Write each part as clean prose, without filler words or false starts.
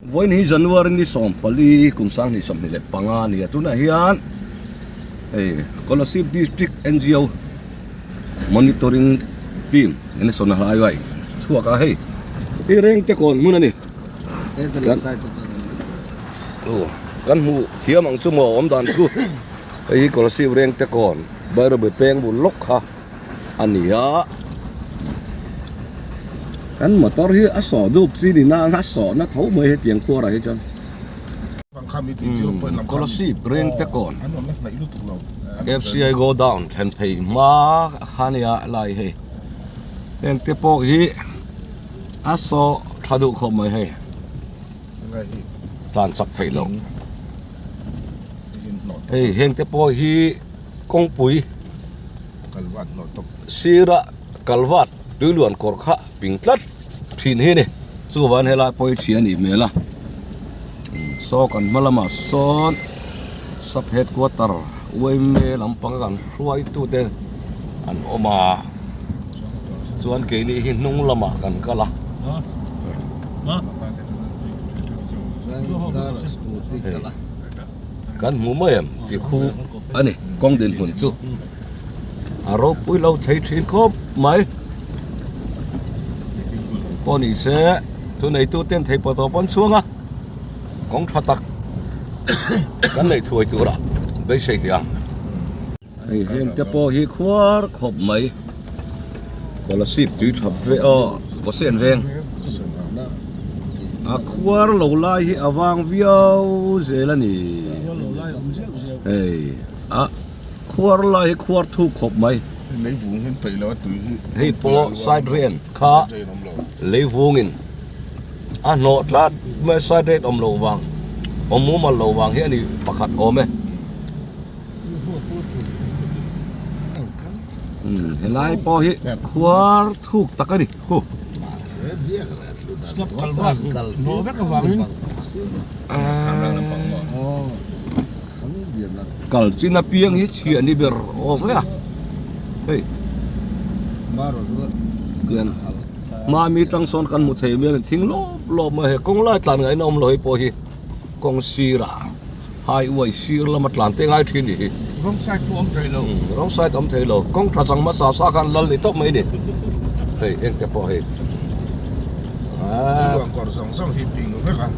Vawiin hi January ni 14 kum 2025 a ni a, tunah hian hei Kolasib District NGO Monitoring Team National Highway chhuak a hei hi reng te kawn hmun a ni. Kan hmuh thiam ang chu maw awm dan chu hei hi Kolasib reng te kawn Bairabi peng bul lawk kha. a ni a kan motor hi a sawh dup chi ni nang a sawhna tho mai hetiang khuarah hi chuan Kolasib reng te kawn F_C_I go down thlen phei hma kha nia lai hei heng te pawh hi a sawh tha duh khawp mai hei tlan chak theih loh hei heng te pawh hi. Kawngpui sira kalvat tuiluan kawr kha ping tlat thin hi a ni. Chuvan helai pawh hi chhia a nih hmel a. Saw kan hma lamah sawn sub headquarter uaime lampanga kan hruaitute an awm a. Chuan keini hi hnung lamah kan kal a. Kan hmu mai em tih khu a ni kawng dinhmun chu a ropui lo thei thin khawp mai pawh ni se thuneitu ten thei pawh tawh pawn chhuang a kawng tha tak kan neih thuai turah beisei thei ang. Hei heng te pawh hi khuar khawp mai Kolasib tui tha ve aw Kawsen veng a khuar lo lai hi a vang viau zel a ni hei a khuar lai hi khuar thuk khawp mai hei pawh side rain kha leivungin a hnawh tlat mai side rain awm loh vang awm mumal loh vang hi a ni pakhat awm e. Helai pawh hi khuar thuk tak a ni hu. Kal chin apiang hi chhiah ni ber awm hle a hei tian hmami tang sawn kan hmu thei mai a thing lawp lawp mai a hei kawng lai tlan ngaihna awm lo hei pawh hi. Kawng sirah highway sir lama tlan te ngai thin ni hi. Wrong side pawh awm thei lo. Wrong side awm thei lo. Kawng tha chang hmasa sa khan lal ni tawp mai ni. Hei eng te pawh hei. Tui luan kawr zawng zawng hi ping vek a.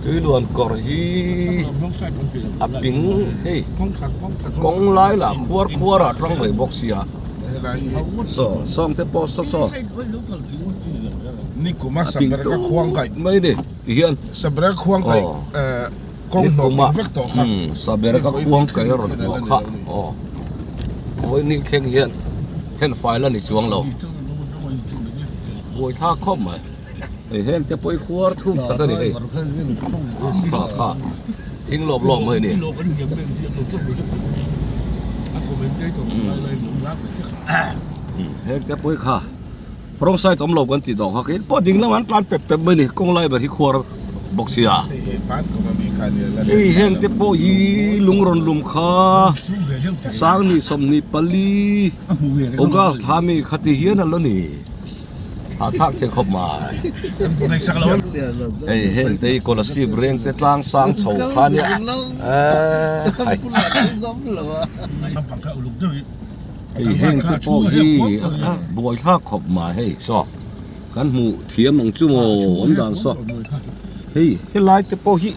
Tui luan kawr hi a ping hei. Kawng lai lah khuar khuar ah tang mai bawk sia. Saw sawng te pawh saw saw. Nikuma Saberga khuang kaih. Mai ni ti hian. Saberga khuang kaih kawng hnawh ping vek tawh kha. Saberga khuang kaih a rawn hnawh kha. Vawi ni thleng hian then fai la ni chuang lo. Buai thlak khawp mai. Hei heng te pawh hi khuar thuk tak a ni hei. Tha kha thing lawp lawp mai a ni. Heng te pawh hi kha. Wrong side awm lo kan tih tawh kha kein pawh ding lamah an tlan pep pep mai a ni kawng lai ber hi khuar bawk sia hei heng te pawh hi lung rawn lum kha sang ni 24 August thla mi kha ti hian a la ni hahthlak thei khawp mai hei heng te hi Kolasib reng te tlang sang chho kha nia eee khai. Hei heng te pawh hi a buai thlak khawp mai hei saw kan hmuh thiam ang chu maw awm dan saw hei helai te pawh hi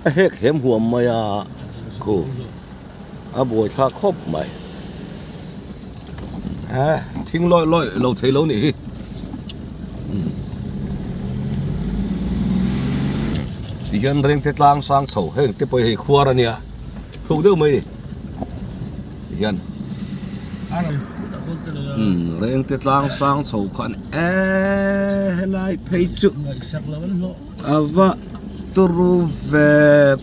a hek hem huam mai a khu a buai thlak khawp mai eh thing lawih lawih lo thei lo nih hi tihian reng te tlang sang chho heng te pawh hi hei khuar a nia thuk deuh mai a ni. Hian reng te tlang sang chho khan eee helai phei chu a va turu ve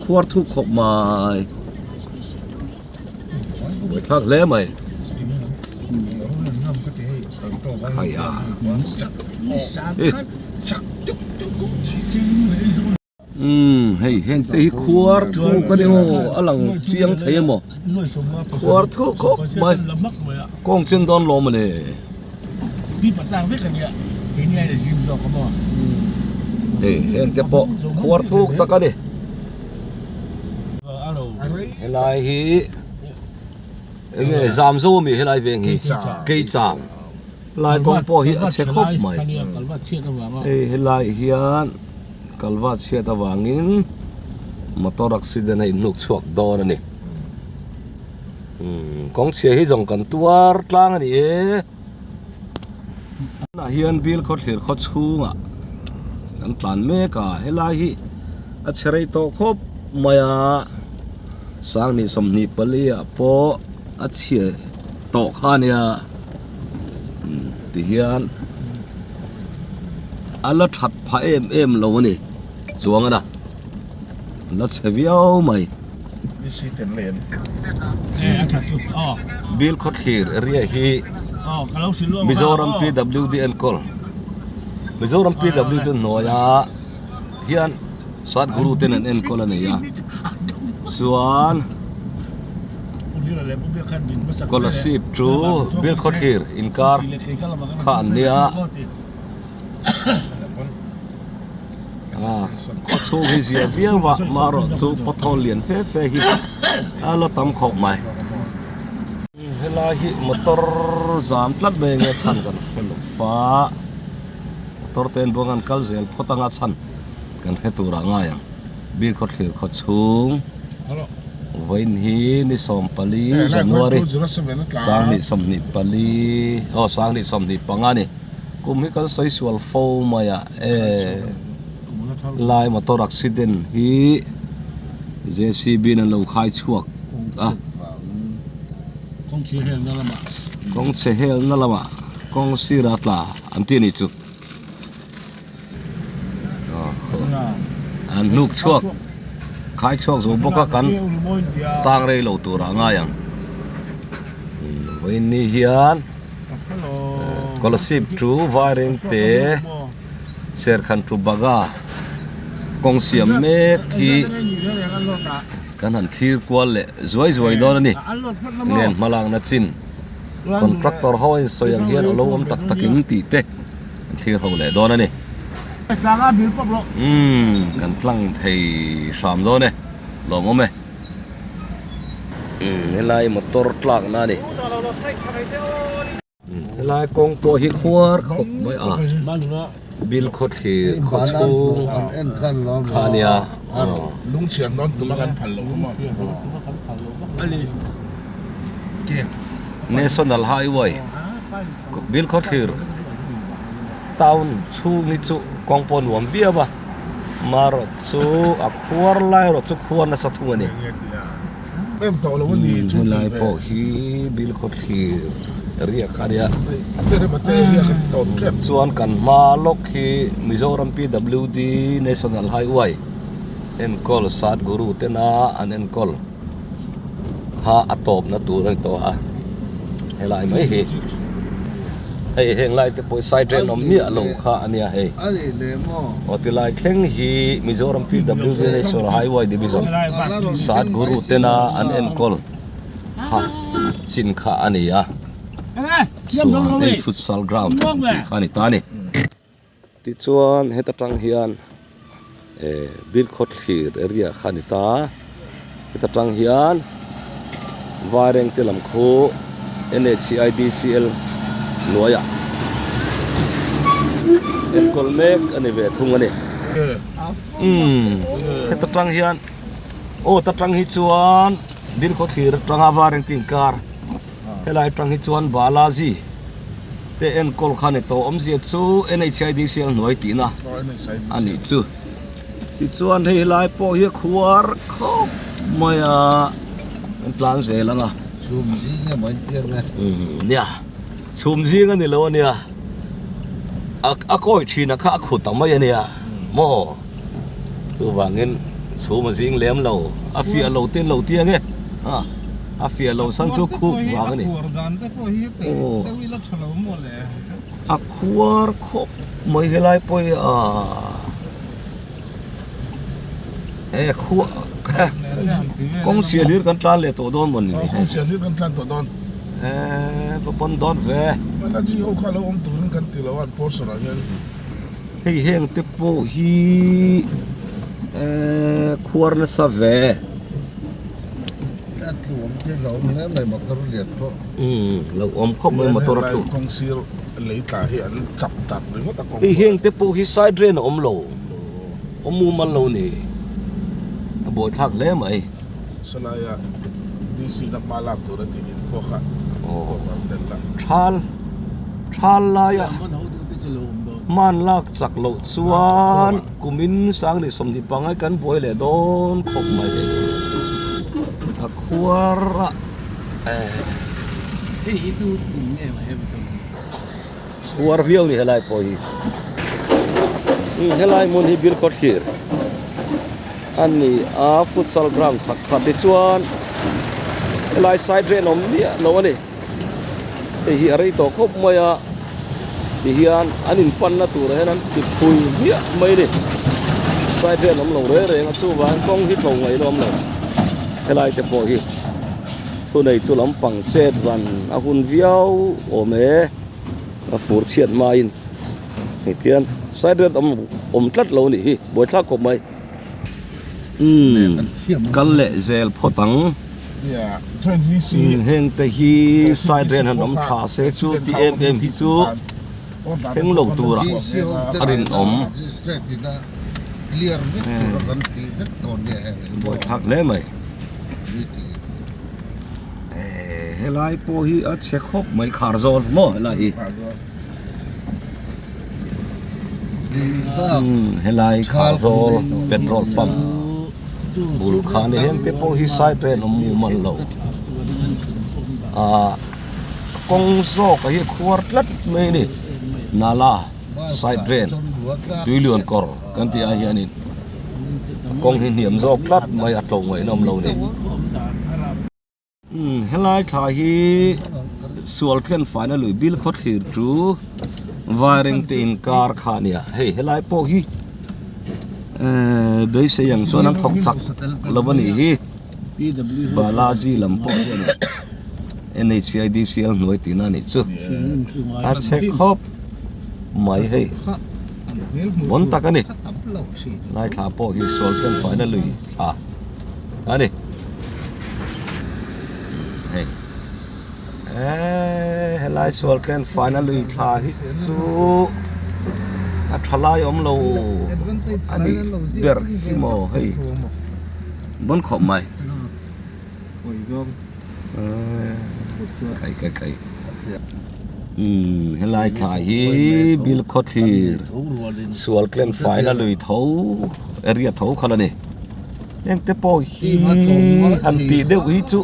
khuar thuk khawp mai buaithlak hle mai khai a. Umm hei heng te hi khuar thuk a ni aw a lang chiang thei emaw khuar thuk khawp mai kawng chen dawn lawm a ni. Hei heng te pawh khuar thuk tak a ni. Helai hi enge Zamzo ami helai veng hi Keichang lai kawng pawh hi a chhe khawp mai. Hei helai hian kalva chhiat avangin motor accident a inhnuk chhuak dawn a ni. Kawng chhia hi zawng kan tuar tlang a ni e. Tunah hian bill khawthlir khaw chhungah kan tlan mek a, helai hi a chhe rei tawh khawp mai a, sanghnih 24 ah pawh a chhe tawh kha a nia tihian a la that phah em em lo a ni chuang a na la chhe viau mai. Bill Khawthlir area hi Mizoram PWD enkawl Mizoram PWD hnuaia hian Sadhguru ten an enkawl a nei a chuan Kolasib chu Bill Khawthlir inkar kha an nia. Khaw chhung hi zia viau a marawh chu pothawl lian fe fe hi a la tam khawp mai. Helai hi motor zam tlat mai enge chhan kan hre lo va, motor te an buang an kal zel phawt anga chhan kan hre tur ah ngai ang. Bik khaw thlir khaw chhung vawiin hi ni 14 January 2024 aw 2025 a ni. Kum hi kan sawi sual fo mai a e lai motor accident hi JCB in an lo khai chhuak a kawng chhe hel na lamah kawng sira tla an ti a ni chu an hnuk chhuak khai chhuak zo bawk a kan tang rei lo turah a ngai ang vawiin ni hian. Kolasib chu Vairengte Serkhan to Baga kawng siam mek hi kan han thlir kual leh zuai zuai dawn a ni. Nen hmalakna chin contractor ho a insawi ang hian a lo awm tak tak in tih te kan thlir ho leh dawn a ni. Umm kan tlang thei hram dawn e, lawmawm e. Helai motor tlakna a ni. Helai kawng pawh hi khuar khawp mai a. Bil khawthlir khaw chhung kha a nia. National Highway bil khawthlir town chhung hi chu kawng pawh nuam viau a. Marawh chu a khuar lai erawh chu khuar nasa thung a ni. Helai pawh hi Bilkhawthlir area kha a nia. Chuan kan hma lawk hi Mizoram PWD National Highway enkawl Sadhguru tena an enkawl kha a tawpna tur a ni tawh a helai mai hi hei heng lai te pawh side rail awm miah lo kha a nia hei aw ti lai thleng hi Mizoram PWD National Highway Division Sadhguru tena an enkawl kha chin kha a ni a chuan hei futsal ground tih kha a ni ta a ni. Tichuan heta tang hian eh Bilkhawthlir area kha a ni ta a, heta tang hian Vairengte lam khu NHCIDCL hnuaiah enkawl mek a ni ve thung a ni. Umm heta tang hian aw ta tang hi chuan Bilkhawthlir atanga Vairengte inkar Helai atang hi chuan Balaji te enkawl kha ni tawh awmzia chu NHIDCL hnuai tihna a nih chu. Tichuan hei helai pawh hi a khuar khawp mai a, an tlan zel ang a. Chhum zing emaw an ti ang e. Nia, chhum zing a ni lo a nia, a kawi thin a kha a khut ang mai a nia maw? Chuvangin chhum a zing lem lo, a fiah lo ten lo ti ang e. A fiah lo san chu khup vang a ni. A khuar khawp mai helai pawh hi a e khuar kawng chhia hlir kan tlan leh tawh dawn maw ni kawng chhia hlir kan tlan tawh dawn e va pawn dawn ve Balaji ho kha lo awm turin kan. kan ti lo a an portion ah hian. Hei heng te pawh hi ehh khuar nasa ve. A tluang te lo awm hle mai motor lian pawh. Umm lo awm khawp mai motor a tluang. Kawng sir lei tla hi an chap darh ringawt a kawng. Hei heng te pawh hi side drain a awm lo awm mumal lo ni a buaithlak hle mai. Sawlaia DC na hma lak tur a tih in pawh kha cover tel la. Thal thal laia hman lak chak loh chuan kumin Sangli 25 kan buai leh dawn khawp mai hei. A khuar a Khuar viau ni helai pawh hi. Helai hmun hi Bilkhawthlir a ni a futsal ground chhak khat tichuan helai side drain awm miah lo a ni. Hei hi a rei tawh khawp mai a tihian an inpanna turah hian an ti phui hmiah mai a ni. Side drain awm lo reng reng a chuvangin kawng hi tlo ngaih la awm lo helai te pawh hi. Thuneitu lampang chet van a hun viau awm e, a fur chhiat hmain hetian side red awm awm tlat lo nih hi buaithlak khawp mai. Umm kal leh zel phawt ang. Umm heng te hi side red han awm tha se chu ti em em hi chu thleng lo tura a rinawm. Buaithlak hle mai. Helai pawh hi a chhe khawp mai khar zawl maw helai hi helai khar zawl petrol pump bul khan hian te pawh hi side vel awm mumal lo ah kawng zawk a hi a khuar tlat mai a ni nala side drain tui lian kawr kan tih ah hianin kawng hi hniam zawk tlat mai a tlo ngaih nawm lo ni umm helai thla hi sual thlen faina lui bil khaw thlir chu vaireng te inkar kha a nia hei helai pawh hi ehh beisei ang chuan an thawk chak lo a nih hi Balaji lam pawh hian NHIDCL hnuai tihna a nih chu a chhe khawp mai hei bawn tak a ni lai thla pawh hi sawl tlen faina lui thla a ni hei eee helai sual tlen faina lui thla hi chu a tha lai awm lo a nih ber hi maw hei. Bawn khawp mai. Khai khai khai. Umm helai thla hi Bilkhawthlir sual tlen faina lui tho area tho kha la ni. Heng te pawh hi han tih deuh hi chu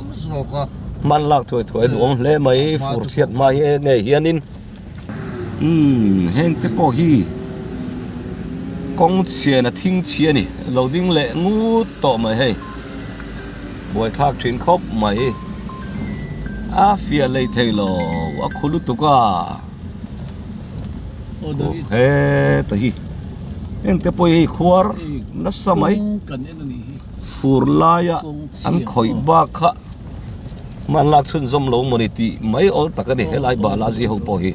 hman lak thuai thuai duhawm hle mai fur chhiat hma hi ngei hianin. Umm heng te pawh hi kawng chhian a thing chhi a ni lo ding leh ngut tawh mai hei buaithlak thin khawp mai a fiah lei thei lo a khu lutuk a heta hi heng te pawh hi hei khuar nasa mai fur laia an khawih bak kha. Hman lak chhunzawm lo mawni tih mai awl tak a ni helai Balaji ho pawh hi.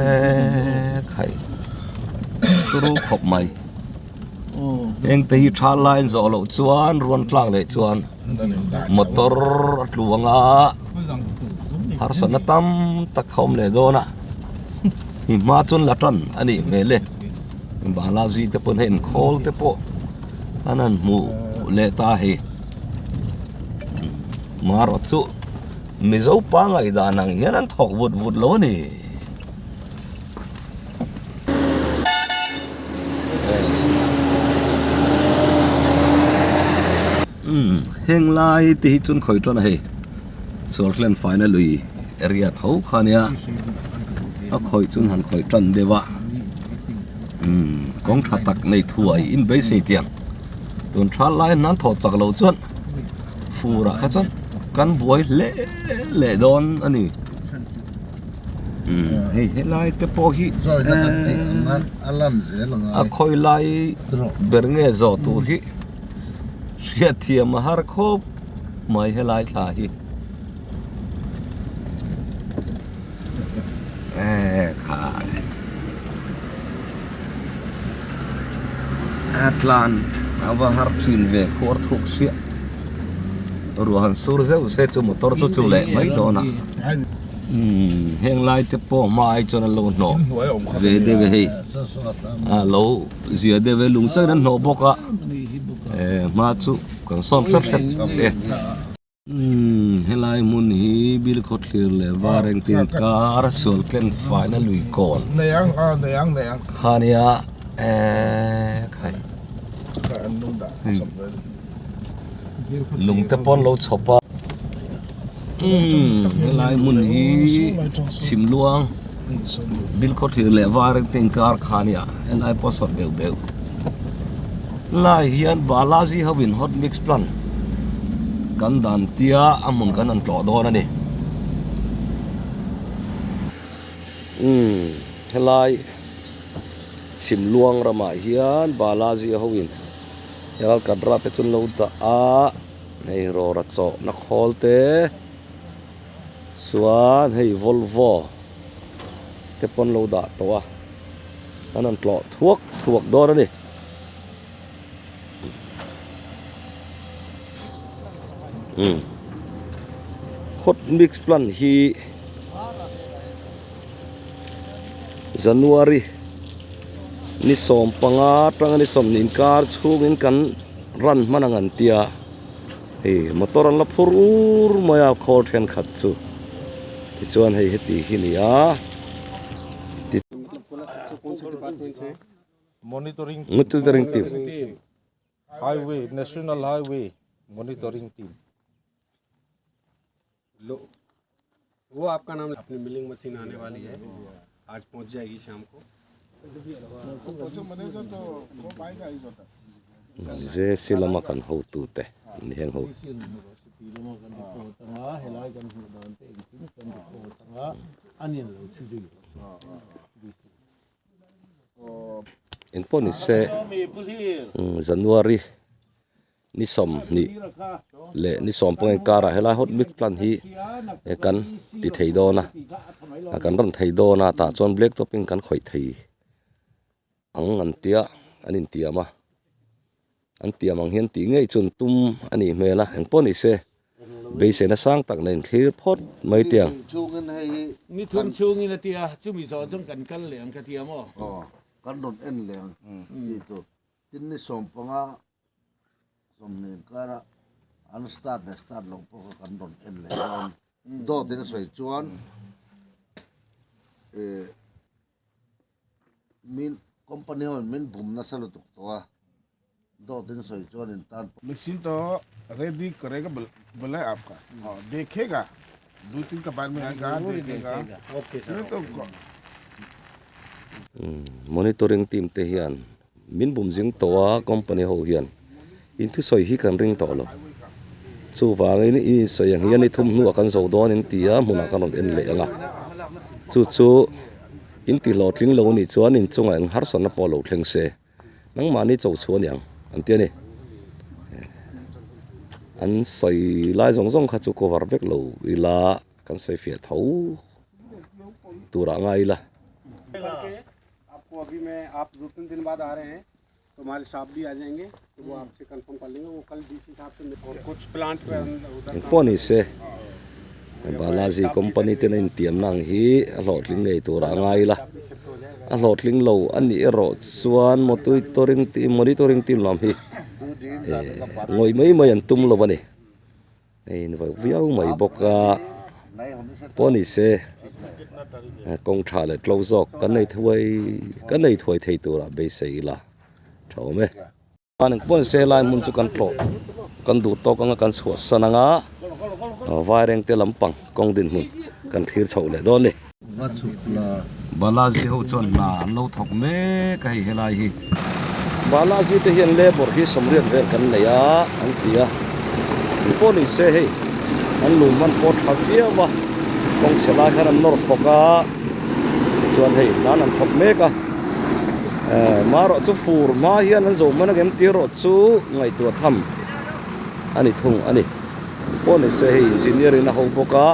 Eee khai turu khawp mai heng te hi tha line zawh loh chuan ruan tlak leh chuan motor a tlu anga harsatna tam tak kha awm leh dawn a hi hma chuan la tan a nih hmel e. Balaji te pawn hei inkhawl te pawh an han hmuh leh ta hei marawt chu Mizo pangai dan ang hian an thawk vut vut lo a ni. Umm heng lai te hi chuan khawi tan a hei Sualhlen faina lui area tho kha nia a khawih chuan han khawih tan deuh a umm kawng tha tak nei thuai in beisei tiang tun tha lai nan thawh chak loh chuan fur ah kha chuan kan buai hle leh dawn a ni umm hei helai te pawh hi a khawi lai ber nge zawh tur hi hriatthiam a har khawp mai helai thla hi. A tlan a va har thin ve khuar thuk siah ruah han sur zeuh se chu motor chu tlu leh mai dawn a umm heng lai te pawh hma ai chuan an lo hnawh ve deuh e hei a lo zia deuh e lung changin an hnawh bawk a eh hma chu kan sawn hret hret e. Umm helai hmun hi Bilkhawthlir leh Varengtin kar sual tlen faina lui kawn kha nia eee khai lung te pawh an lo chhawp a umm helai hmun hi Chhimluang Bilkhawthlir leh Varengtin kar kha nia helai pawh sawt beuh beuh lai hian Balaji ho in hot mix plant kan dan tia a hmun kan han tlawh dawn a ni umm helai chhimluang ramah hian Balaji ho in Alcatra te chu an lo dah a hei rawra chawhna khawl te chuan hei Volvo te pawn lo dah tawh a an han tlawh thuak thuak dawn a ni. Umm hot mix plant hi January ni 15 atanga ni 20 inkar chhungin kan run hman ang an tia hei motor an la phur ur mai a khawl thenkhat chu tichuan hei heti hi ni a. Monitoring Monitoring team. Highway National Highway Monitoring Team. लो वो आपका नाम अपनी milling machine आने वाली है आज पहुंच जाएगी शाम को JC lama kan hotute ni heng ho. Engpawh ni se January ni 20 leh ni 15 inkarah helai hot mix plant hi kan ti thei dawn a kan rawn thei dawn a tah chuan black topping kan khawih thei ang an tia an intiam a an tiam ang hian tih ngei chu an tum a nih hmel a engpawh ni se beiseina sang tak nen thlir phawt mai te ang. Ni thum chhungin a tia chumi zawh chuan kan kal leh ang ka tia maw? Aw kan rawn en leh ang tih tur tin ni 15 20 inkara an start leh start loh pawh kha kan rawn en leh dawn dawt in a sawi chuan eh Min company ho in min bum nasa lutuk tawh a, dawt in sawi chuan in tan pawh. Machine to ready karega bolai aapka haan dekhega do tin ka baad mein aayega dekhega nahi to Monitoring team te hian min bum zing tawh a company ho hian in thusawi hi kan ring tawh lo. Chuvangin i insawi ang hian i thum hnuah kan zo dawn in ti a hmunah kan rawn en leh ang a. Chu chu in ti hlawhtling lo anih chuan in chungah eng harsatna pawh lo thleng se nangmahni cho chhuah a ni ang an ti a ni. An sawi lai zawng zawng kha chu cover vek lo ila kan sawi fiah tho turah ngai ila. Engpawh ni se Balaji company ten a intiamna ang hi a hlawhtling ngei turah a ngai ila a hlawhtling lo a nih erawh chuan monitoring team monitoring team lam hi ngawih mai mai an tum lo a ni. Hei in vauh viau mai bawk a pawh ni se kawng tha leh tlo zawk kan nei thuai kan nei thuai thei turah beisei ila tha awm e. Engpawh ni se helai hmun chu kan tlawh kan duh tawk anga kan chhuah san anga vairengte lampang kawng dinhmun kan thlir chhoh leh dawn a ni. Balaji ho chuan hna an lo thawk mek a hei helai hi. Balaji te hian labour hi 80 vel kan nei a an ti a, mi pawh ni se hei an lum hman pawh tha viau a, kawng chhe lai khan an nawr thawk a, tichuan hei hna an thawk mek a, marawh chu fur hma hian an zo hman ang em tih erawh chu ngaihtuah tham a ni thung a ni. Mi pawh ni se hei engineer in a ho bawk a.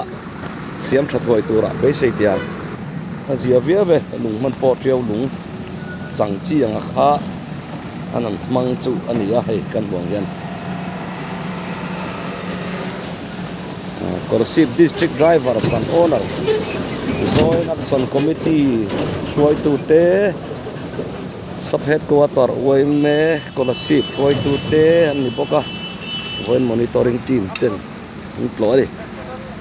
Siam tha thuai turah beisei tiang a zia viau e, lung hman pawh tiau lung chang chi anga kha An han hmang chu a ni a hei kan hmuh ang hian Kolasib District Drivers and Owners Joint Action Committee hruaitute Sub Headquarter yma Kolasib hruaitute an ni bawk a vawiin Monitoring Team ten an tlawh a ni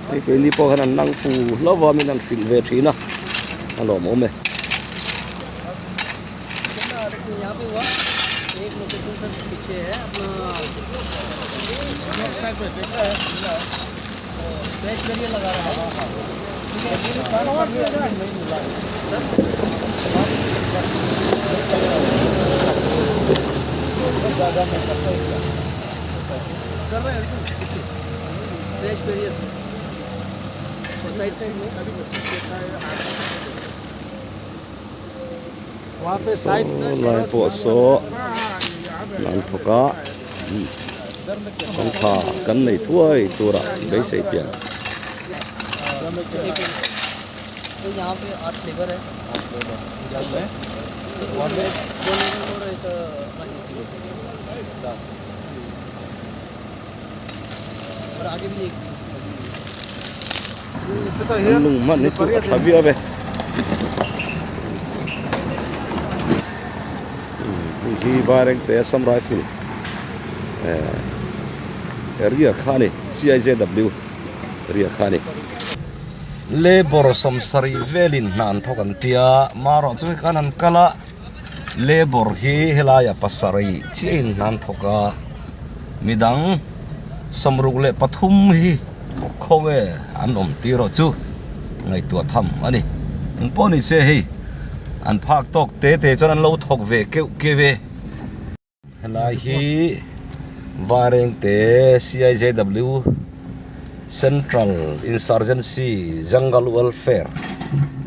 hei keini pawh hian an nang fu hlauh a min han hrilh ve thin a a lawmawm e. Saw lai pawh saw an thawk a kawngtha kan nei thuai tura beisei tiang. An lung hman hi chu a tha viau e. Hei hi Vairengte Assam Rifle area kha a ni CIJW area kha a ni. Labour sawmsarih velin hna an thawk an tia marawh chu hei khan an kal a. Labour hi helaiah pasarih chiah in hnan thawk a, midang 63 hi khawnge an awm tir erawh chu ngaihtuah tham a ni. Eng pawh ni se hei an phak tawk te te chuan an lo thawk ve keuh keuh e. Helai hi Vairengte CIJW Central Insurgency Jungle Welfare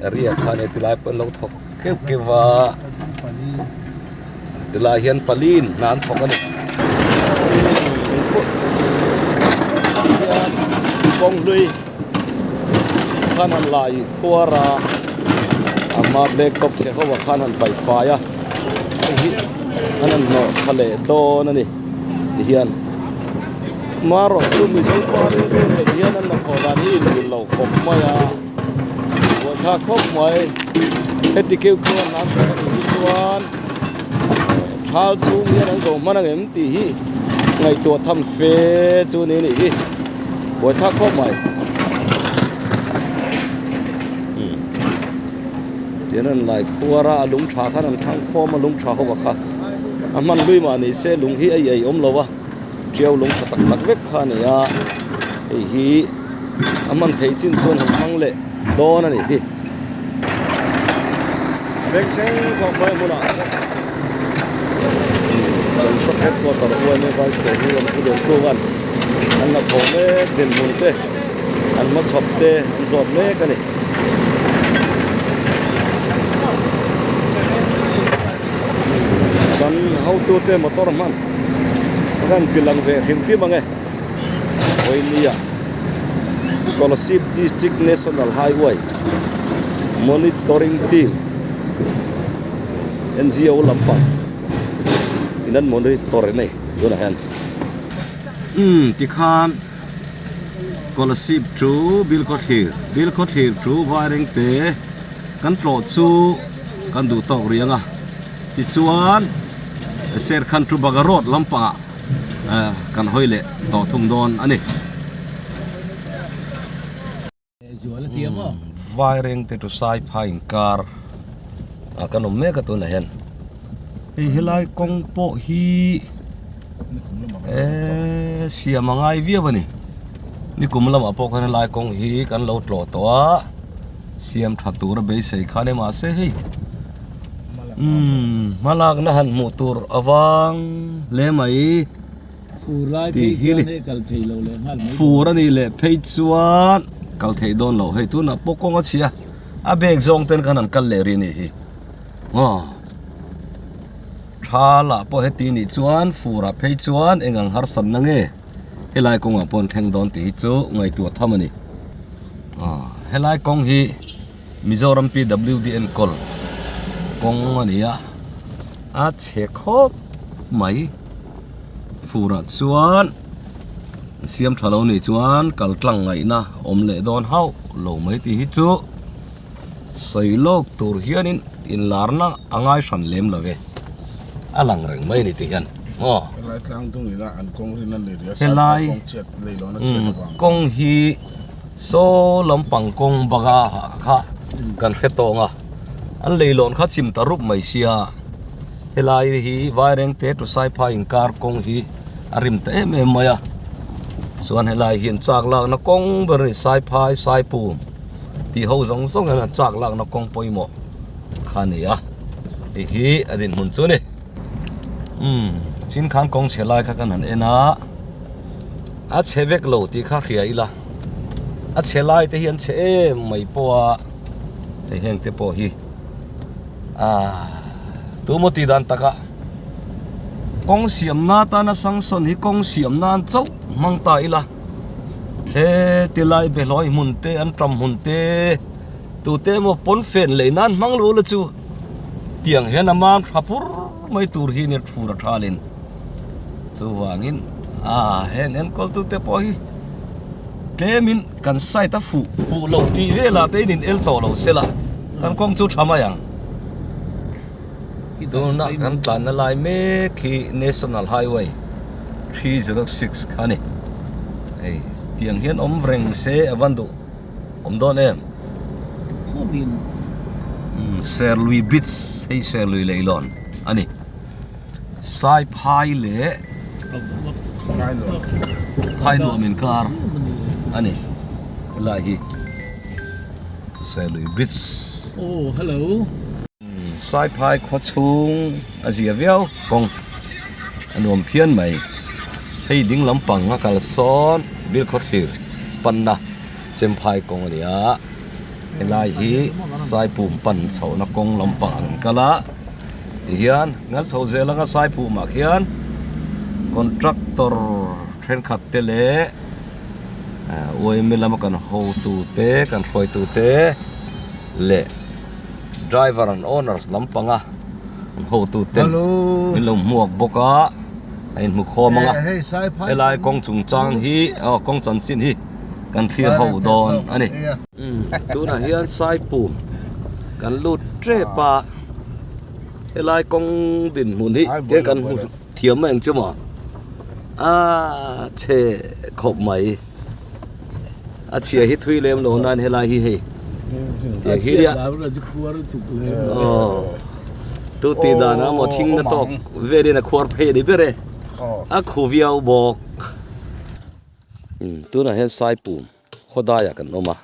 area khan heti lai pawh an lo thawk keuh keuh va tilai hian pali in hna an thawk a ni hian kawng hlui khan han la ih khuar a a hma black top chhe ho ah khan han paih fai a hei hi an han hnawh tha leh dawn a ni tihian. Marawh chu Mizo pa rilru nen hian an hnathawh dan hi inmil lo khawp mai a, buaithlak khawp mai. Heti keuh keuh an lam tak anih hi chuan thal chhung hian an zo hman ang em tih hi ngaihtuah tham fe chu ni anih hi, buaithlak khawp mai. Tian an lai khuar a, a lung tha khan an thlang khawm a, lung tha ho kha a hman hlui mah ni se lung hi a iai awm lo a. Tiau lung tha tak tak vek kha a ni a, hei hi a hman theih chin chuan han hmang leh dawn a nih hi. Bengchheng khawp mai hmunah kan sub headquarter UMA Vice President Pu Liankunga'n an la thawh mek dinhmun te an hmachhawp te an zawt mek a ni. Kan hotute motor hman a rawn ti lang ve hrim hrim ang e. Vawinia Kolasib District National Highway Monitoring Team NGO lampang in an monitor a ni tunah hian. Umm tikhan Kolasib chu Bilkhawthlir Bilkhawthlir chu Vairengte kan tlawh chu kan duh tawk rih ang a tichuan Serkhan chu Baga road lampangah kan hawi leh tawh thung dawn a ni. Vairengte chu Saiphai inkar ah kan awm mek a tunah hian hei helai kawng pawh hi eee siam a ngai viau a ni nikum lamah pawh khan helai kawng hi kan lo tlawh tawh a. Siam tha tura beisei kha nia mahse hei umm hmalakna han hmuh tur avang hle mai Fur lai tih phei hi chuan ni hei kal thei lo leh nghal mai fur a nih leh phei chuan kal theih dawn loh hei tunah pawh kawng a chhia a bag zawng ten khan an kal leh rih a nih hi aw tha lah pawh heti nih chuan fur ah phei chuan eng ang harsatna nge. Helai kawngah pawh an thleng dawn tih hi chu ngaihtuah tham a ni. Aw helai kawng hi Mizoram PWD enkawl kawng a ni a, a chhe khawp mai. Furah chuan siam tha lo nih chuan kal tlang ngaihna awm leh dawn hauh lo mai tih hi chu sawi lawk tur hianin inlarna a ngai hran lem lo ve a lang reng mai a ni tih hian aw. Helai tlang dung ila an kawng rin a ni ria Helai kawng chhiat leilawn a chhiat avang. Kawng hi saw lampang kawng baga kha kan hre tawng a an leilawn kha chim ta rup mai sia helai hi Vairengte to Saiphai inkar kawng hi a rim ta em em mai a chuan helai hian chak lakna kawng ber a ni Saiphai Saipum. Tih ho zawng zawng hian an chak lakna kawng pawimawh kha a ni a, hei hi a dinhmun chu a ni. Umm chin khan kawng chhe lai kha kan han en a, a chhe vek lo tih kha hria ila, a chhe lai te hi an chhe em mai pawh a, hei heng te pawh hi ah tumaw tih dan takah kawng siam na atana sanction hi kawng siam nan chauh hmang ta ila. He tilai behlawi hmun te an tam hmun te tute emaw pawn fen lei nan hmang lo la chu tiang hian a mam tha pur mai tur hi nia thur a thalin chuvangin ah heng enkawl tute pawh hi tlemin kan side a fuh fuh loh tih velah te in in el tawh lo se la kan kawng chu tha mai ang tuna kan tlanna lai mek hi national highway. 306 kha a ni hei tiang hian awm reng se a van duh awm dawn em Serlui beach hei Serlui leilawn a ni Saiphai leh Phainuam inkar a ni helai hi Serlui beach Saiphai khaw chhung a zia viau kawng a nuam phian mai. Hei ding lampang a kal sawn Bilkhawthlir panna Chemphai kawng a ni a, helai hi Saipum pan chhohna kawng lampang an kal a, tihian ngal chho zel anga Saipumah khian contractor thenkhat te leh UIMA lama kan hotute kan hruaitute leh. Driver and owners lampanga an hotu ten min lo hmuak bawk a a inhmu khawm ang a helai kawng chungchang hi aw kawng chanchin hi kan thlir ho dawn a ni. Tunah hian Saipum kan lut tep a helai kawng dinhmun hi te kan hmu thiam mai ang chu maw a chhe khawp mai. A chhia hi thui lem lo nan helai hi hei tiang hi nia aw tu tih dan a maw thing na tawk velin a khuar phei a ni ber e a khu viau bawk tunah hian Saipum khawdaiah kan awm a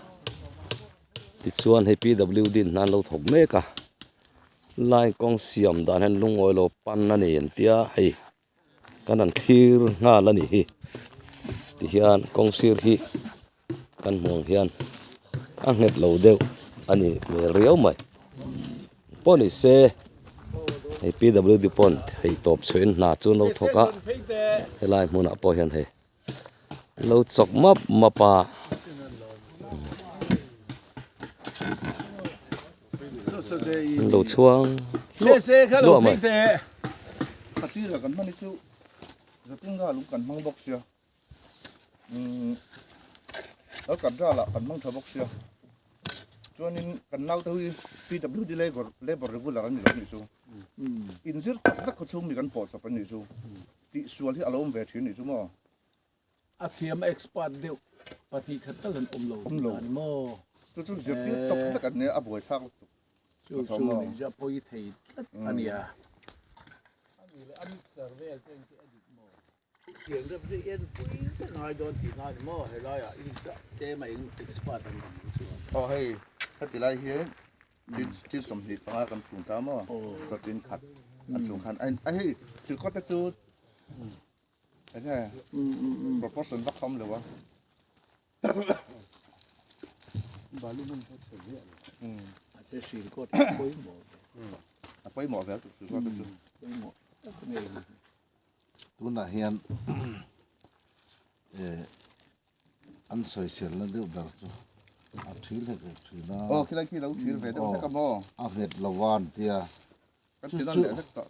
tichuan hei P_W_D in hna an lo thawk mek a line kawng siam dan hian lungawi lo pan a ni an tia hei. Kan han thlir nghal a nih hi tihian kawng sir hi kan hmuh ang hian a nghet lo deuh a ni hmel riau mai pawh ni se hei P W D pawn thei tawp chhuahin hna chu an lo thawk a helai hmunah pawh hian hei an lo chawk map map a. An lo chhuang luah luah mai. Khatira kan hman hi chu Zatinga lung kan hmang bawk sia umm Alcantara lah kan hmang tha bawk sia chuanin kan naute hi PWD labour labour regular a ni lo nih chu inzir tak tak khaw chhung mi kan pawh chawp a nih chu tihsual hi a lo awm ve thin nih chu maw. A thiam a expert deuh 2 khat tal an awm lo Awm lo. a ni maw? Chu chu zirtir chawp vek an nia a buaithlak lutuk. Chu chu ni chu a pawi thei tlat a nia. Ani leh a mixer vel te engti a dik maw? Thiam rep hi en pui vek ngai dawn tih na a ni maw? Helaiah tlem a eng expert an awm ang chuan. Aw hei heti lai hian thil 25 kan chhung ta maw? Chatin khat an chhung khan a hei silkawt te chu Enge proportion vak awm lo a. Balu hmun pawh chhe viah lo. A che sil kawt a pawimawh ve. A pawimawh ve tuk sil kawt chu. Pawimawh tak ngei ni. Tunah hian eh an sawiselna deuh ber chu a thil hek hek thin a. Aw khilai khi lo thil ve deuh hlek a maw. A nghet lo a an tia. Kan ti nan leh hlek tawh.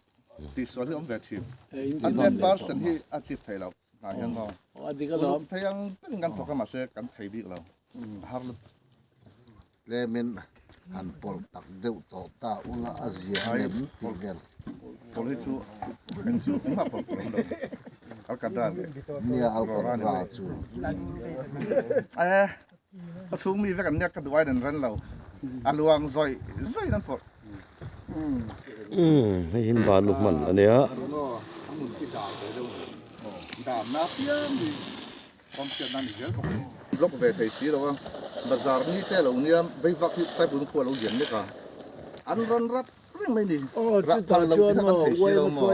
Tihsual hi awm ve thin. 100% hi a achieve theih loh hnah hian maw. Uluk thei ang berin kan thawk a mahse kan thei bik lo. A har lutuk. Tlemin han pawlh tak deuh tawh ta ula a zia em tih vel. Pawlh hi chu eng chu engmah pawlh tur awm lo. Alcantara leh Nia Alcantara chu. Eh ka chhung mi vek an nia ka duh aiin an ren lo. A luang zawih zawih in an pawlh. Umm hei hi balu hman a nia. Block ve thei si lo a, bazar ni te lo nia veivak hi Saipun khua lo lian mek a, an rawn rap reng mai ni, rah phal lo tih kha kan thei si lo maw.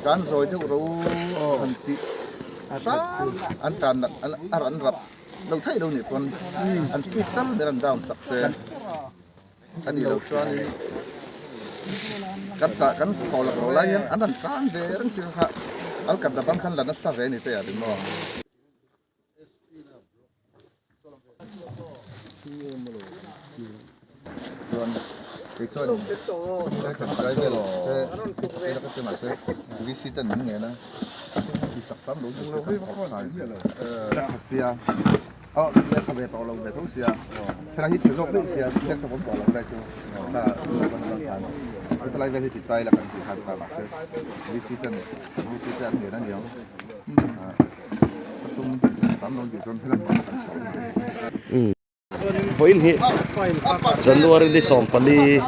Kan zawi deuh ro han tih hram an tan a ran rap. Lo theih lo nih pawn an speed tal ber an down sak se a nih loh chuanin kan tah kan thaw lak lo lai hian an han tlang ve reng si kha Alkadda bang khan la nasa ve a ni te a ri maw. Chuan kei chuan helai kan tlai vel te ela ka ti mahse VC ten min ngen a ti sak tam lo chu kan thawk thai sia aw le tha ve tawh lo ve tho sia helai hi chhe zawk daih sia thlen ka pawm tawh lo lai chu ta kan kan helai vel hi ti tlai la kan ti khan ta mahse VC ten VC te an ngen a niang ka sum ti sak tam lo tih chuan helai kan chho. Vawiin hi January ni 14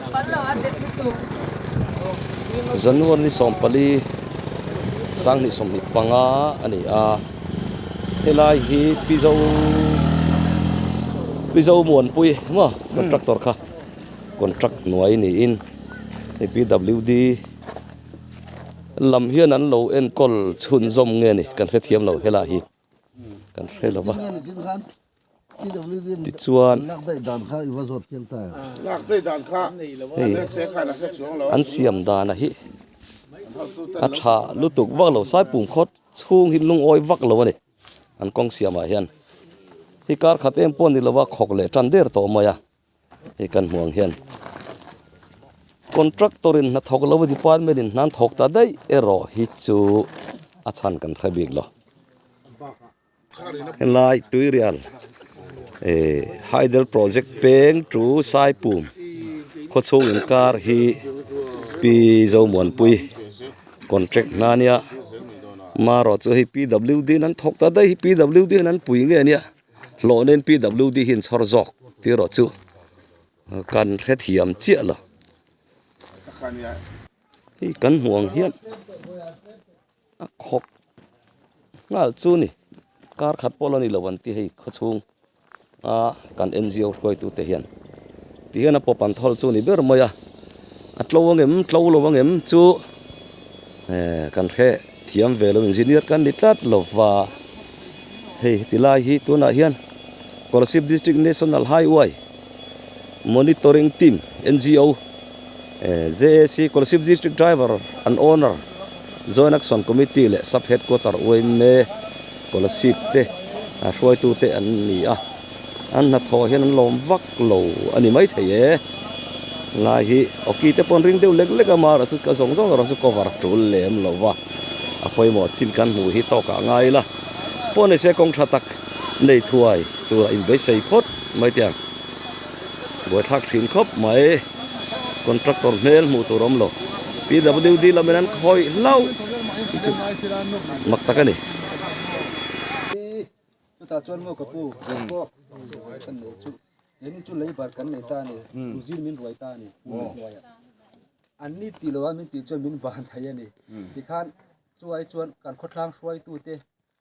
January ni 14 2025 a ni a helai hi Pizo Pizo Muanpui maw contractor kha contract hnuai niin hei PWD lam hian an lo enkawl chhunzawm nge ni kan hrethiam lo helai hi. kan hre lo va tichuan hei an siam dan a hi a tha lutuk vak lo saipum khawt chhung hi lungawi vak lo a ni an kawng siamah hian hi kar khat em pawh ni lova khawk leh tan der tawh mai a hei kan hmuh ang hian contractor in hnathawk lo a department in hna an thawk ta daih erawh hi chu a chhan kan hre bik lo helai tuirial eh hydel project peng chu saipum khawchhung inkar hi pi zomuanpui contract hna ania marawh chu hei PWD in an thawk ta daih hi PWD in an pui nge ania. Hlawh nen PWD hi an chhawr zawk tih erawh chu kan hrethiam chiah lo. Hei kan hmuh ang hian a khawp nghal chu ni kar khat pawh la ni lo an ti hei khawchhung a kan NGO hruaitu te hian ti hian a pawp an thawl chu ni ber mai a a tlo ang em tlo lo ang em chu eh kan hre thiam ve lo engineer kan ni tlat lo va hei ti lai hi tunah hian Kolasib District National Highway Monitoring Team NGO eh JAC Kolasib District Driver and Owner Joint Action Committee leh Sub Headquarter UMA Kolasib te a hruaitu te an ni a an hnathawh hian an lawm vak lo a ni maithei e lai hi awki te pawh an ring deuh lek lek a amaherawh chu ka zawng zawng erawh chu cover tul lem lo va a pawimawh chin kan hmuh hi tawk ah ngai ila pawh ni se kawng tha tak nei thuai tur a inbeisei phawt mai te ang buaithlak thin khawp mai contractor hmel hmuh tur a awm lo PWD lamin an khawih hlauh tih chu mak tak a ni. Chutah chuan maw ka pu kan nei chu keini chu leibar kan nei ta a ni tuzir min ruai ta a ni hnuaiah an ni tih loh a min tih chuan min van thei a ni tikhan chuai chuan kan khawthlang hruaitute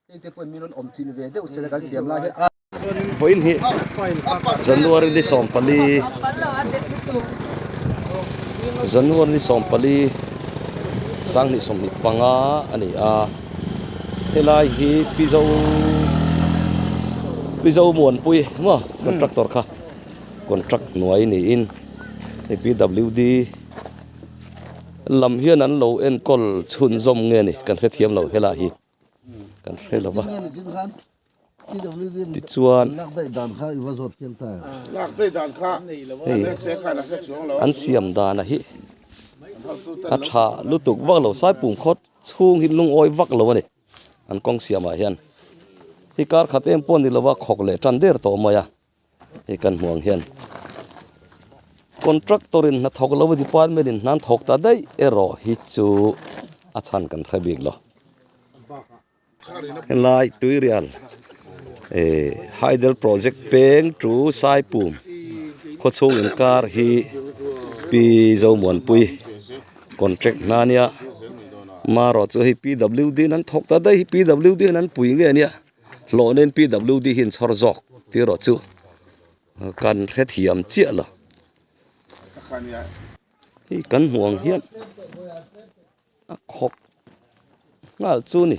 hei te pawhin min rawn awm chilh ve deuh sela kan siam lai hian Vawiin hi January ni 14 January ni 14 2025 a ni a helai hi Pizo Pizo Muanpui maw contractor kha contract hnuai niin hei PWD lam hian an lo enkawl chhunzawm nge ni kan hrethiam lo helai hi kan hre lo va. Tichuan hei an siam dana hi a tha lutuk vak lo Saipum khaw chhung hi lungawi vak lo a ni an kawng siamah hian hi kar khat em pawh ni lova khawk leh tan der tawh mai a hei kan hmuh ang hian contractor in hnathawk lo a department in hna an thawk ta daih erawh hi chu a chhan kan hre bik lo. Helai Tuirial eh Hydel Project peng chu Saipum khawchhung inkar hi Pi Zomuanpui contract hna ania marawh chu hei PWD in an thawk ta daih hi PWD in an pui nge ania hlawh nen PWD hi an chhawr zawk tih erawh chu kan hrethiam chiah lo hei kan hmuh ang hian. A khawp nghal chu ni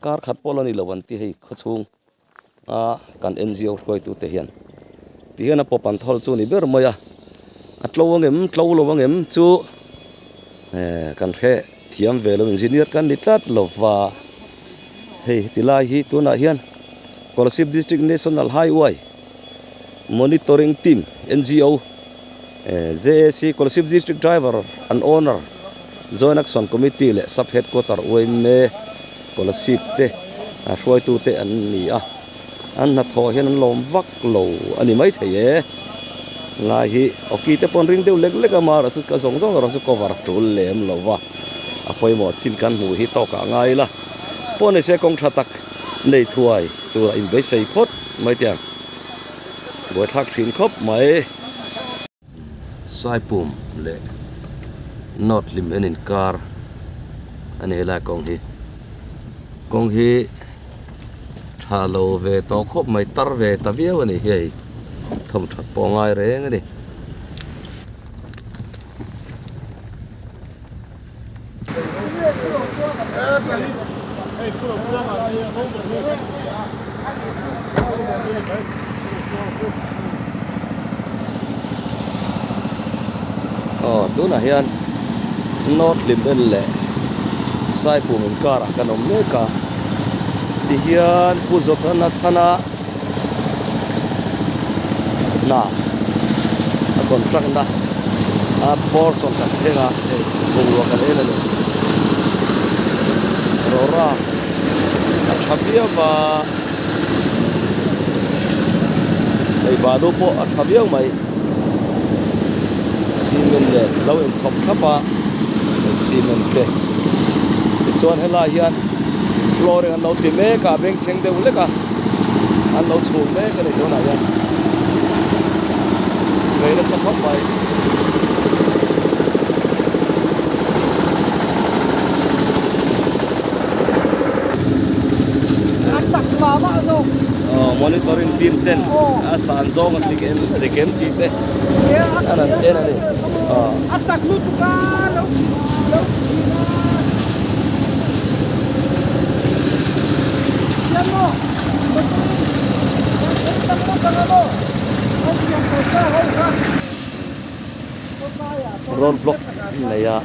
kar khat pawh la ni lo an ti hei khawchhung a kan NGO hruaitu te hian ti hian a pawp an thawl chu ni ber mai a a tlo ang em tlo lo ang em chu eh kan hre thiam ve lo engineer kan ni tlat lo va hei ti lai hi tunah hian Kolasib District National Highway Monitoring Team NGO JAC Kolasib District Driver and Owner Joint Action Committee leh Sub Headquarter UMA Kolasib te hruaitu te an ni a, an hnathawh hian an lawm vak lo a ni maithei e. Lai hi awki te pawh an ring deuh lek lek a, amaherawh chu ka zawng zawng erawh chu cover tul lem lo va, a pawimawh chin kan hmuh hi tawkah ngai ila pawh ni se kawng tha tak nei thuai tura inbeisei phawt mai te ang. Buaithlak thin khawp mai. Saipum leh North hlim en inkar a ni helai kawng hi. Kawng hi tha lo ve tawh khawp mai tar ve ta viau a ni hei thawmthat pawh a ngai reng a ni. Aw tunah hian North Hlimel leh Saipum inkarah kan awm mek a tihian Pu Zothana Thana hna a contract na a portion kan thleng a hei bungrua kan en a ni rawra a tha viau va hei balu pawh a tha viau mai cement nen lo inchhawp thlap a hei cement te tichuan helai hian flooring an lo ti mek a bengchheng deuh lek a. an lo chhun mek a ni tunah hian vei nasa khawp mai. Aw monitoring team ten a san zawng a dik em dik em tih te an han en a ni aw. Road block nei a.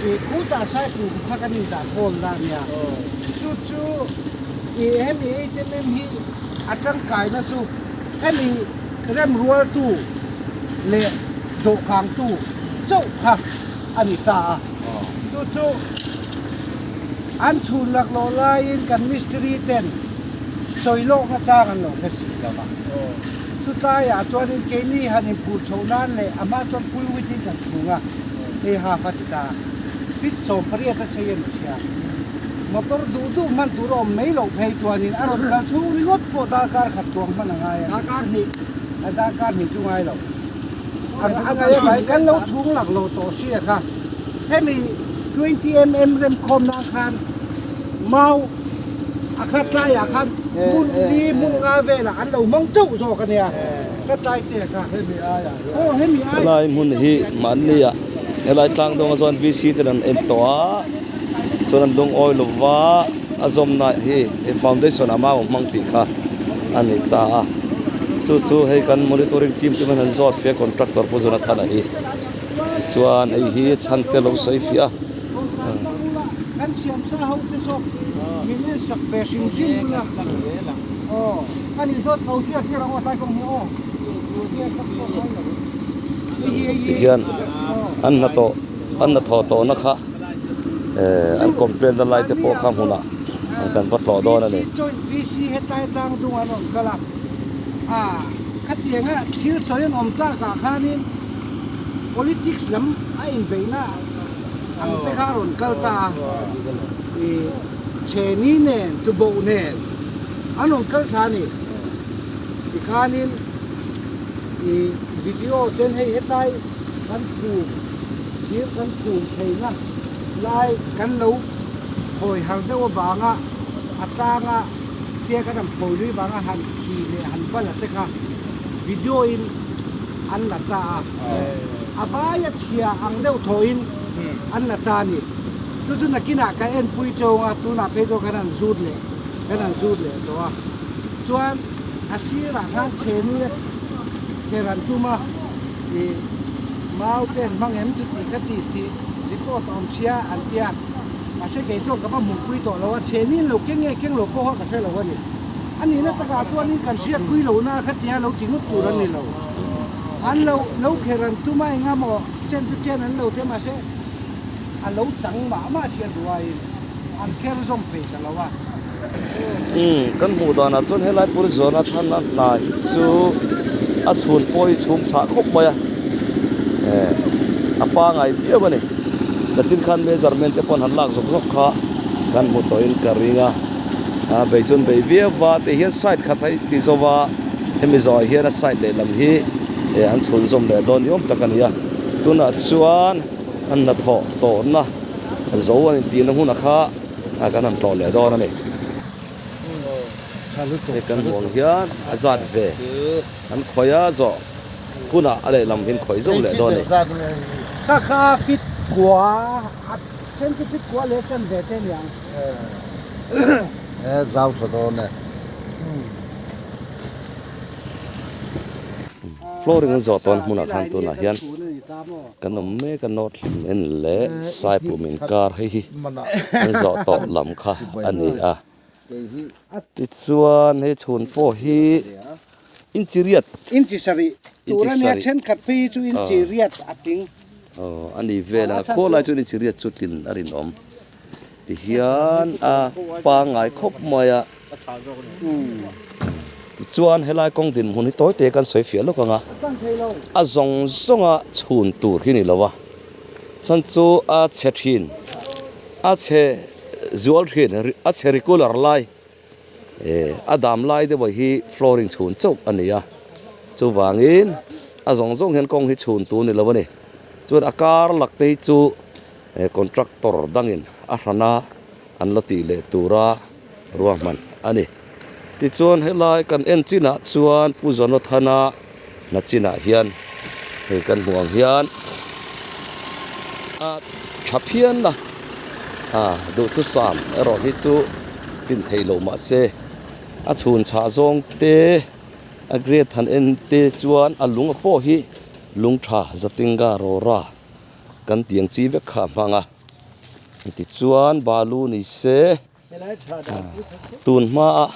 I khutah Saipum kha kan indah khawl la nia. Chu chu i hemi ATM hi a tangkaina chu hemi remrualtu leh dawhkangtu chauh kha a ni ta a. Chu chu an chhun laklawh laiin kan mistiri ten sawi lawkna chang an lo hre si lo va. Chutlaiah chuanin keini han inphur chhoh nan leh a hma chuan full width in kan chhung a. Hei half a ti ta. Fit 18 a sei a ni sia. Motor duh duh hman tur a awm mai loh phei chuanin a rawn kal chhung ringawt pawh darkar khat chuang hman a ngai a ni. Darkar hnih. A darkar hnih chu ngai lo. A ngai a mai kan lo chhung lak lo tawh sia kha. Hemi 20 mm remkhawm nan khan mau a khat tlaiah khan hmun li hmun nga velah an lo hmang chauh zawk a nia. Ka tlai te kha. Aw hemi ai. Helai hmun hi mahnia helai tlang dawnga chuan VC ten an en tawh a. Chuan an lungawi lova a zawmna hi hei foundation ah mau a hmang tih kha a ni ta a chu chu hei kan monitoring team te hian an zawt fiah contractor Pu Jonathan-a hi tichuan hei hi chhan te lo sawi fiah a. Kan siam sa ho te zawk min en sak ve hrim hrim bula aw a nih zawt ko chiah chiah ang aw tlai kawng hi aw Tihian an hnathawh an hnathawh tawhna kha eh an complaint na lai te pawh kha hmunah kan va tlawh dawn a ni. Joint VC hetlai tlang dung an rawn kal a, a khatianga thil sawi an awm takah khanin politics lam a inbeihna ang te kha a rawn kal ta a, ih chheni nen tuboh nen an rawn kal thla a ni. Tikhanin ih video ten hei hetlai kan phum thir kan phum theihna lai kan lo phawi har deuh avanga a tlanga tia kan han phawi lui vanga han khi leh han bal a te kha video in an la ta a, a vaia chhia ang deuh thawhin an la ta a ni. Chu chu nakinah ka enpui chawng a, tunah phei chuan kan han zut leh kan han zut leh tawh a. Chuan a sirah khan chheni a kher an tum a, ih mau te an hmang em chuti kha ti tih report a awm sia an tia, mahse kei chuan ka va hmuhpui tawh lo a, chheni an lo keng nge keng lo pawh kha ka hre lo a ni. A nihna takah chuanin kan hriatpui lohna kha tia lo ti ngawt tur an ni lo. An lo lo kher an tum a engamaw chen chu chen an lo tia mahse a lo chang mah mah sia duaiin an kher zawm phei ta lo a. Umm kan hmuh danah chuan helai pur zawna chhan a hna hi chu a chhun pawh hi chhum chhah khawp mai a eh a pangai viau a ni nachin khan measurement te pawh an han lak zawk zawk kha kan hmu tawhin ka ring a a bei chuan bei viau va tih hian side khat a ti zo va hemi zawhah hian a side lehlam hi eh an chhun zawm leh dawn ni awm tak a ni a tunah chuan an hnathawh tawhna zo an intihna hmunah kha. a kan han tlawh leh dawn a ni. Hei kan hmuh ang hian a zat ve an khawih a zawh hunah a lehlam hian khawih zauh leh dawn a ni. Kha kha fit kua a then chu fit kua leh chan ve te aniang. E zau tha dawn e. Flooring an zawh tawn hmunah khan tunah hian kan awm mek a North Hlimen leh Saipum inkar hei hi an zawh tawh lam kha a ni a. Tichuan hei chhun pawh hi inchi riat. Inchi sarih tur a nia thenkhat phei hi chu inchi riat a tling. Aw a ni vel a khaw lai chuan inchi riat chu tlin a rinawm. Tihian a pangngai khawp mai a. Tichuan helai kawng dinhmun hi tawi te kan sawi fiah lawk ang a, a zawng zawnga chhun tur hi ni lo a, chhan chu a chhe thin, a chhe zual thin, a chhe regular lai eh a dam lai deuh hi flooring chhun chauh a ni a, chuvangin a zawng zawng hian kawng hi chhun tur ni lo a ni. Chuan a kar lak te hi chu contractor dangin a hran a an la tih leh tura ruahman a ni. Tichuan helai kan en chinah chuan Pu Jonathana hna chinah hian hei kan hmuh ang hian a tha phian a, a duhthusam erawh hi chu tlin theih loh mahse a chhun chhah zawng te a grade han en te chuan a lung pawh hi lung tha Jatinga Rawra kan tih ang chi vek kha a hmang a. Tichuan balu ni se tun hmaa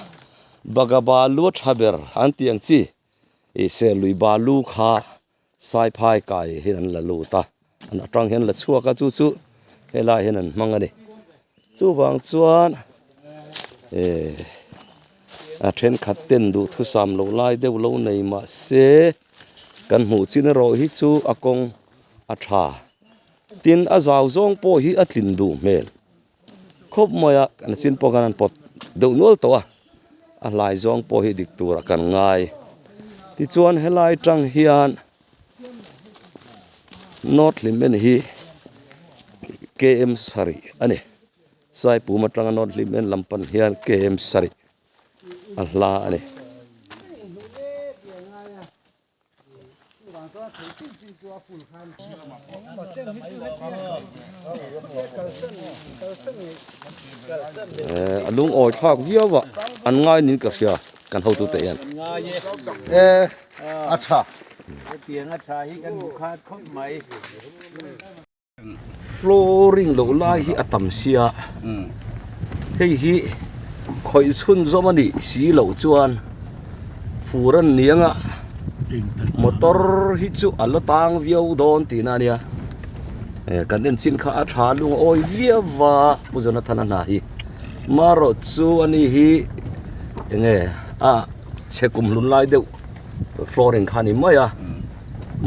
baga balu a tha ber an tih ang chi ih se lui balu kha saiphai kai hian an la lut a an atang hian an la chhuak a chu chu helai hian an hmang a ni chuvang chuan eh a thenkhat ten duhthusam loh lai deuh lo nei mahse kan hmuh chin erawh hi chu a kawng a tha. Tin, a zau zawng pawh hi a tlin duh hmel khawp mai a, kan chin pawh khan an pawt deuh nual tawh a, a hlai zawng pawh hi dik turah kan ngai. Tichuan helai tang hian North Hlimen hi KM sarih a ni. Saipum atanga North Hlimen lam pan hian KM sarih a hla a ni. A lungawi thlak viau a an ngai niin ka hria kan hotute hian. E a tha. Flooring loh lai hi a tam sia hei hi khawih chhun zawm a nih si loh chuan fur an ni anga motor hi chu a la tang viau dawn tihna a nia kan en chin kha a tha lung a awi viau va Pu Jonathan a hna hi marawh chu a ni hi eng nge a chhe kum hlun lai deuh flooring kha a ni mai a.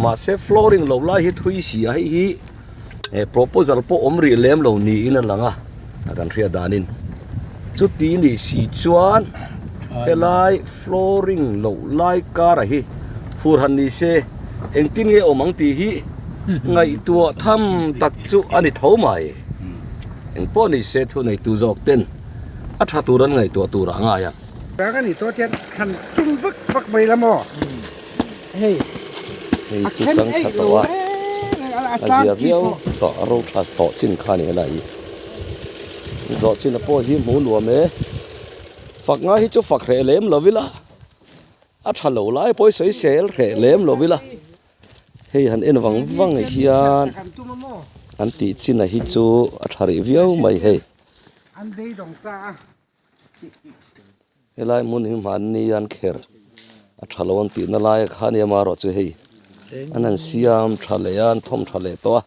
Mahse flooring lo lai hi thui si a hei hi eh proposal pawh awm rih lem lo niin a lang a a kan hriat danin chuti nih si chuan helai flooring lo lai kar a hi fur han ni se engtin nge awm ang tih hi ngaihtuah tham tak chu a ni tho mai engpawh ni se thu neitu zawk ten a tha tur an ngaihtuah tur ah a ngai ang. Rang a nih tawh tian han tum vak vak mai la maw? Hei hei chu chang tha tawh a a zia viau tawh a ro tha tawh chin kha a ni helai hi zawh chin a pawh hi hmuh nuam e fak ngai hi chu fak hreh lem lo ila a tha lo lai pawh hi sawi sel hreh lem lo ila hei han en vang vang hian an tih chin a hi chu a tha rih viau mai hei. Helai hmun hi hmanni an kher a tha lo an tihna lai kha ania marawh chu hei an han siam tha leh a an thawm tha leh tawh a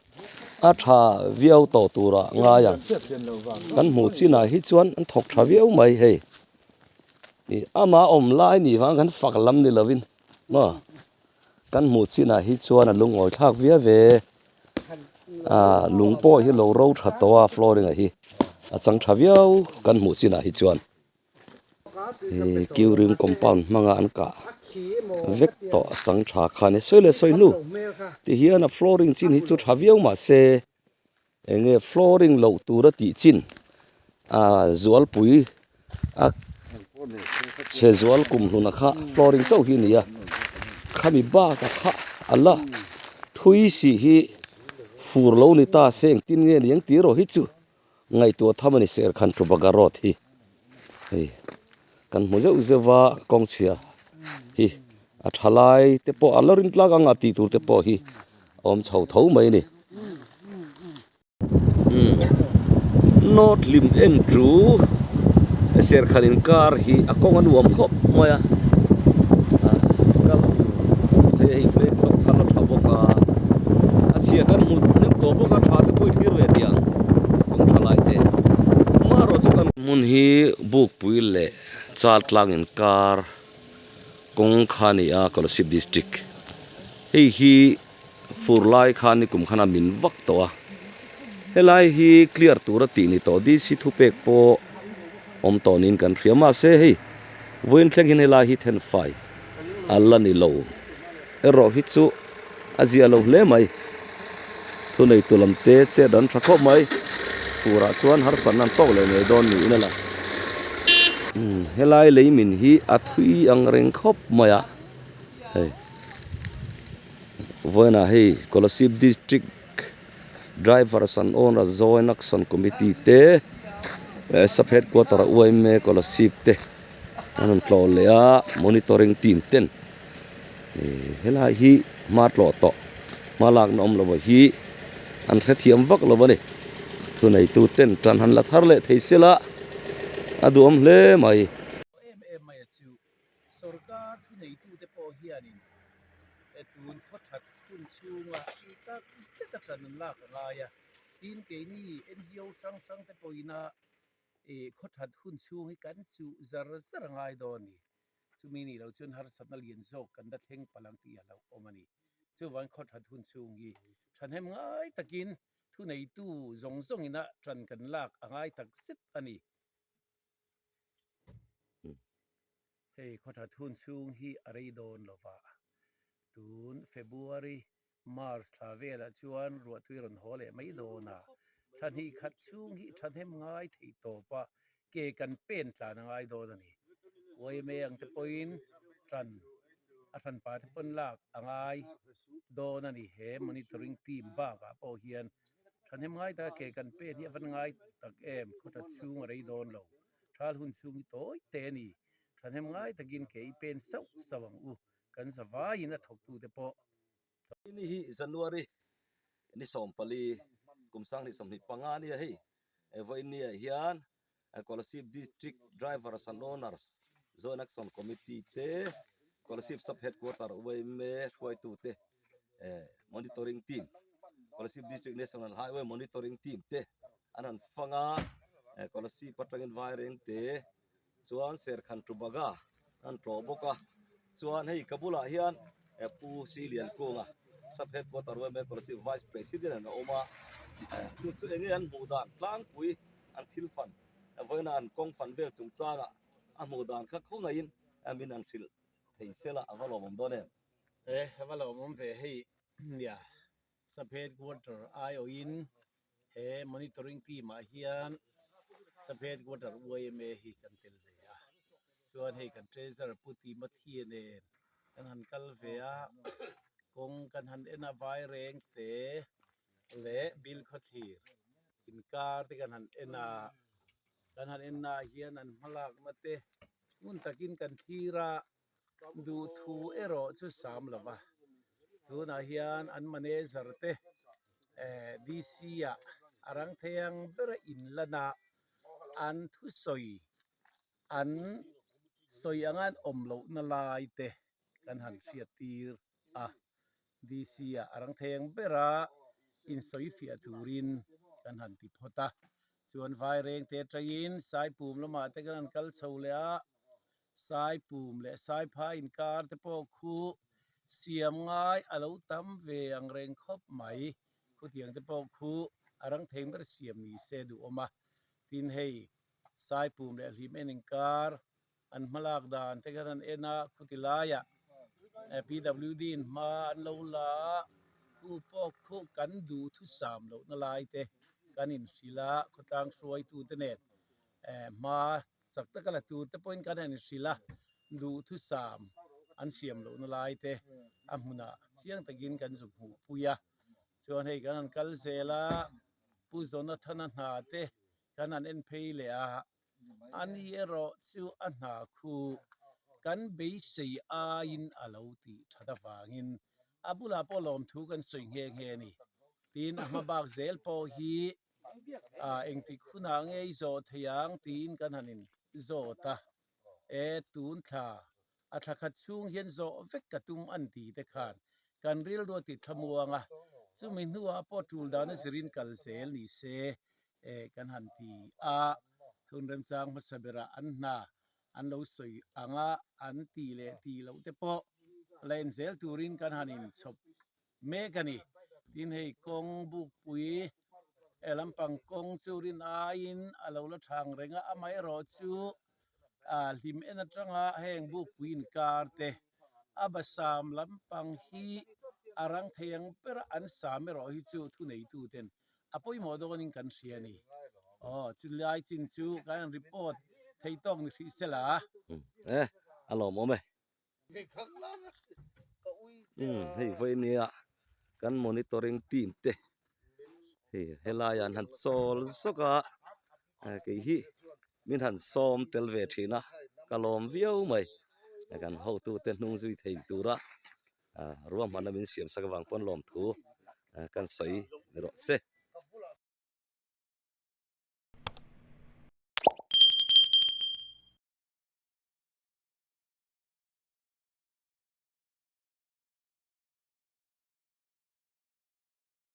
a tha viau tawh turah ngai ang kan hmuh chinah hi chuan an thawk tha viau mai hei ih ama awm lai ni vang kan fak lam ni lovin maw kan hmuh chinah hi chuan a lungawi thlak viau ve. Ah lung pawh hi lo ro tha tawh a flooring ah hi a chang tha viau kan hmuh chinah hi chuan ih curing compound hmanga an kah vek tawh a chang tha kha a ni sawi leh sawi hnu ti hian a flooring chin hi chu tha viau mahse eng nge flooring loh tura tih chin ah zualpui a chhe zual kum hluna kha flooring chauh hi a ni a khami bak a kha a la thui si hi fur lo ni ta se engtin nge ni ang tih erawh hi chu ngaihtuah tham a ni serkhan thu baga road hi hei kan hmu zeuh zeuh va kawng chhia hi a tha lai te pawh a la rin tlak ang a tih tur te pawh hi a awm chho tho mai a ni. North lim en chu serkhan inkar hi a kawng a nuam khawp mai a kal thei a hei plate tawp kha la tha bawk a a chhia kan hmu hnem tawh bawk a tha te pawh i thlir ve tih ang kawng tha lai te marawh chu kan hmun hi bukpui leh chal tlang inkar kawng kha a ni a Kolasib district hei hi. Fur lai khan nikum khan a min vak tawh a, helai hi clear tur a tih ni tawh DC thupek pawh awm tawh niin kan hria mahse hei vawiin thleng hian helai hi thenfai a la ni lo erawh hi chu a zia lo hle mai thuneitu lam te chet an tha khawp mai furah chuan harsatna an tawk leh ngei dawn niin a lang helai lei min hi a thui ang reng khawp mai a hei. Vawiinah hei Kolasib District Drivers and Owners Joint Action Committee te eh sub headquarter a uaime Kolasib te an rawn tlawh leh a monitoring team ten ih helai hi hma tlawh tawh hma lakna awm lo hi an hrethiam vak lo a ni thuneitu ten tan han la thar leh thei sela a duhawm hle mai. Sorkar thuneitute pawh hianin tun khawthat hun chhunga tak zet a tan an lak a ngai a, tin keini NGO hrang hrang te pawhina khawthat hun chhung hi kan chuh zar zar a ngai dawn a ni. Chumi nih loh chuan harsatna lian zawk kan la thleng palh ang tih a hlauhawm a ni. Chuvangin khawthat hun chhung hi thahnem ngai takin thuneitu zawng zawngina tan kan lak a ngai tak zet a ni. Hei khawthat hun chhung hi a rei dawn lo va, tun February, March thla velah chuan ruahtui a rawn haw leh mai dawn a, thla hnih khat chhung hi thahnem ngai theih tawp a, ke kan pen tlan a ngai dawn a ni. Uaime ang te pawhin tan a hranpa te pawn lak a ngai dawn a ni. He monitoring team bakah pawh hian. Thahnem ngai taka ke kan pen hi a van ngai tak em, khawtha chhung a rei dawn lo. Thal hun chhung hi tawi te a ni. Thahnem ngai takin ke i pen sauh sauh ang u, kan zavaiin a thawktute pawh. Ni hi January ni 14 kum 2025 nia hei vawiin ah hian Kolasib District Drivers and Owners Joint Action Committee te Kolasib Sub Headquarter yma hruaitute Monitoring Team Kolasib District National Highway Monitoring Team te an han fang a Kolasib atangin Vairengte chuan Serkhan Tubaga an tlawh bawk a chuan hei ka bulah hian Pu Si Liankunga Sub Headquarter yma Kolasib Vice President a awm a chu chu enge an hmuh dan tlangpui an thil fan vawiina an kawng fan vel chungchanga a hmuh dan kha khawngaihin min an hrilh thei sela a va lawmawm dawn em? E a va lawmawm ve hei nia Sub Headquarter aiawhin he monitoring team ah hian Sub Headquarter yma hi kan tel ve a chuan hei kan treasurer Pu Timothy nen kan han kal ve a kawng kan han en a vai reng te leh Bilkhawthlir inkar te kan han en a kan han en naah hian an hmalakna te ngun takin kan thlir a duhthu erawh chu sam lo va tunah hian an manager te eh D_C ah a rang thei ang bera inlan a an thusawi an sawi anga an awm lohna lai te kan han hriat tir a D_C ah a rang thei ang bera insawi fiah turin kan han ti phawt a chuan vaireng te atangin saipum lamah te kan han kal chho leh a. Saipum leh Saipha inkar te pawh khu siam ngai a lo tam ve ang reng khawp mai. Khutiang te pawh khu a rang thei ber siam ni se duhawm a. Tin hei Saipum leh Hlim en inkar an hmalak dan te khan an en a, khuti laiah PWD in hma an lo la a, khu pawh khu kan duhthusam lohna lai te kan inhrilh a, khawtlang hruaitute nen hma chak taka la tur te pawhin kan han inhrilh a, duhthusam an siam lohna lai te a hmunah chiang takin kan zuk hmuh pui a, chuan hei kan han kal zel a, Pu Jonathana hna te kan han en phei leh a, ani erawh chu a hna khu kan beisei aiin a lo tih that avangin a bulah pawh lawmthu kan sawi nghe nghe a ni. Tin, a hma bak zel pawh hi ah engtik hunah nge i zawh thei ang tiin kan han in zawt a, e tun thla a thla khat chhung hian zawh vek ka tum an ti te khan kan rilru a ti thlamuang a, chumi hnuah pawh tul dan a zirin kal zel ni se e kan han ti a, hun remchang hmasa berah an hna an lo sawi ang a, an ti leh ti loh te pawh la en zel turin kan han in chhawp mek a ni. Tin hei kawng bukpui he lampang kawng chu rin aiin a lo la thang reng a, amaherawh chu ah hlim en atanga heng bukpui inkar te a basam lampang hi a rang thei ang bera an sam erawh hi chu thuneitu ten a pawimawh dawnin kan hria a ni. Aw chulai chin chu kan report thei tawk ni hrih sela. E a lawmawm e. Hei vawi nia kan monitoring team te hei helai ah an han chawl zawk a kei hi min han sawm tel ve thin a ka lawm viau mai kan hotu te hnung zui thei tura ruahmanna min siam sak avang pawn lawmthu kan sawi ni rawh se.